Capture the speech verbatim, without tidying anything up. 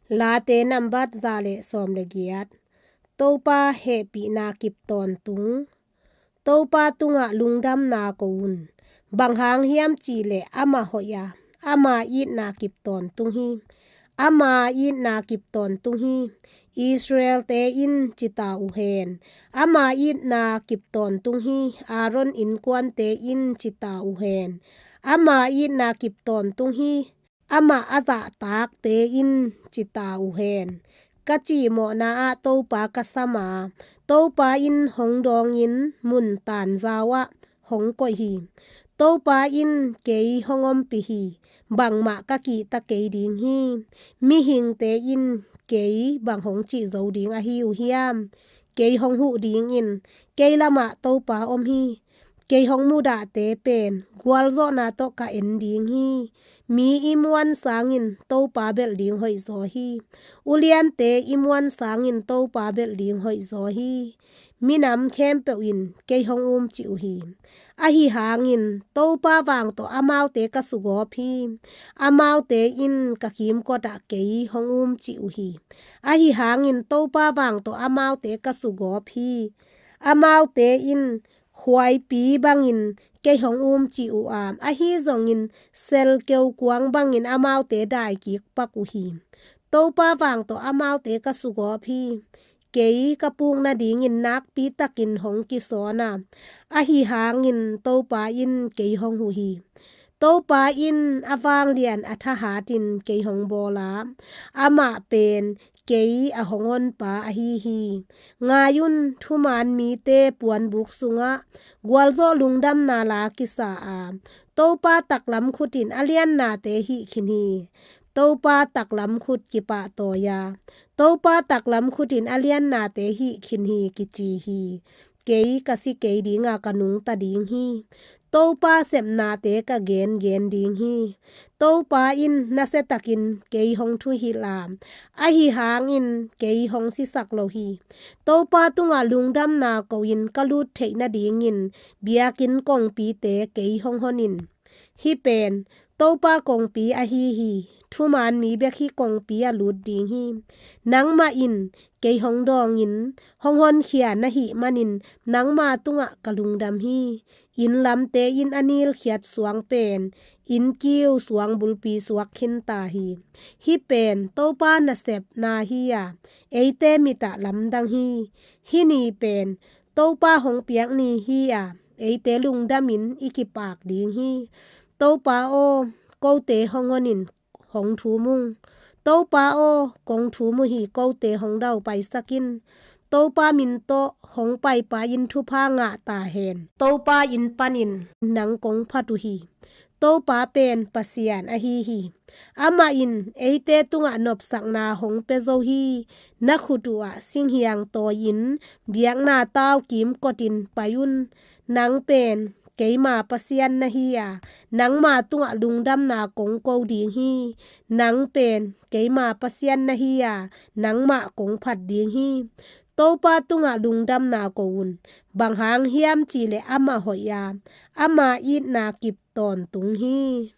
Late nambat za le sawm le giat. Topa hehpihna kip tawntung. Topa tungah lungdamna ko un. Bang hang hiam cih leh amah hoih a, ama itna kip tawntung hi. Ama itna kip tawntung hi. Israel-te in ci ta uh hen. Ama itna kip tawntung hi. Aaron innkuante in ci ta uh hen. Ama itna kip tawntung hi. Amah a zahtakte in ci ta uh hen. Ka cimawhna ah Topa ka sam a, Topa in hong dawngin mun tanzau ah hong koih hi. Topa in kei hong ompih hi. Bangmah ka kihta kei ding hi. Mihingte in kei bang hong cih zo ding ahi uh hiam? Kei hong huh dingin kei lamah Topa om hi. Kei hong mudahte pen gualzawhna tawh ka en ding hi. Mi i muan sangin Topa belh ding hoihzaw hi. Uliante i muan sangin Topa belh ding hoihzaw hi. Minam khempeuh in kei hong umcih uh hi. Ahi hangin Topa vang tawh amaute ka sugawp hi. Amaute in ka kimkotah kei hong umcih uh hi. Ahi hangin Topa vang tawh amaute ka sugawp hi. Amaute in khuaipi bangin kei hong umcih uh a, ahi zongin selkeu kuang bangin amaute daikik pak uh hi. Topa vang tawh amaute ka sugawp hi. Kei ka puk nadingin nakpi takin hong kisawn a, ahi hangin Topa in kei hong huh hi. Topa in a vanglian a thahatin kei hong bawl a, amah pen kei a hong honpa ahi hi. Ngai un, thuman mite puanbuk sungah gualzawh lungdamna la kisa a, Topa taklam khut in a liannate hih khin hi. Topa taklam khut kipahtawi a, Topa taklam khut in a liannate hih khin hi kici hi. Kei ka si kei dinga ka nungta ding hi. Topa sepnate ka gengen ding hi. Topa in nasiatakin kei hong thuhilh a, ahi hangin kei hong sisak lo hi. Topa tungah lungdamna ko-in ka lut theih nadingin biakinn kongpite kei hong hon in. Hih pen Topa kongpi ahi hi. Thuman mi bek hih kongpi ah lut ding hi. Nangmah in kei hong dawngin hong honkhia na hih manin nangma tungah ka lungdam hi. Inn lamte in a nilkhiat suang pen inn kiu suang bulpi suak khinta hi. Hih pen Topa nasepna hi a, eite mitah lamdang hi. Hih ni pen Topa hong piak ni hi a, eite lungdamin i kipak ding hi. Topa aw, kote hong honin hong thum ung. Topa aw, kong thum uh hi, kote hong daupaisak in. Topa min tawh hong paipai in thupha ngah ta hen. Topa inn panin nang kong phat uh hi. Topa pen Pasian ahi hi. Amah in eite tungah nopsakna hong pia zo hi. Na khut uhah singhiang tawi-in biakna tau kimkotin pai un. Nang pen keima Pasian na hi a, nangma tungah lungdamna kong ko ding hi. Nang pen keima Pasian na hi a, nangmah kong phat ding hi. Topa tungah lungdamna ko un. Bang hang hiam cihleh amah hoih a, ama itna kip tawntung hi.